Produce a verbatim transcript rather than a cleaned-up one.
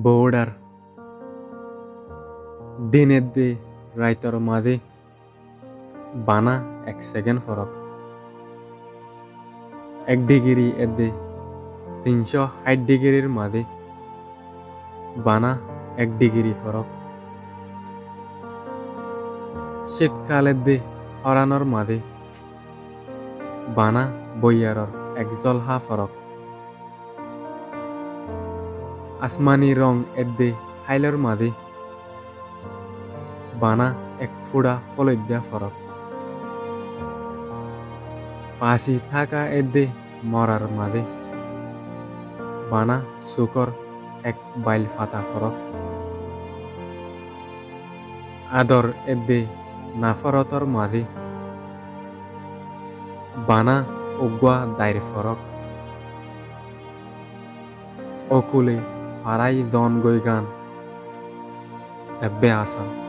Border. Din edde raitor mazé, bana ek sekend forók. Ek dhigiri edde tin cót háit dhigirir mazé, bana ek dhigiri forók. Cítkal edde hóranor mazé, bana boiyaror ek zolhá forók. Asmani rong edde háilor mazé, bana ek fúça holoidda forók. Fasi táka edde morar mazé, bana sukór ek bail fata forók. Ador edde naforotor mazé, bana uggúa dair forók. Ókule farai zon goi gan ebbe asán.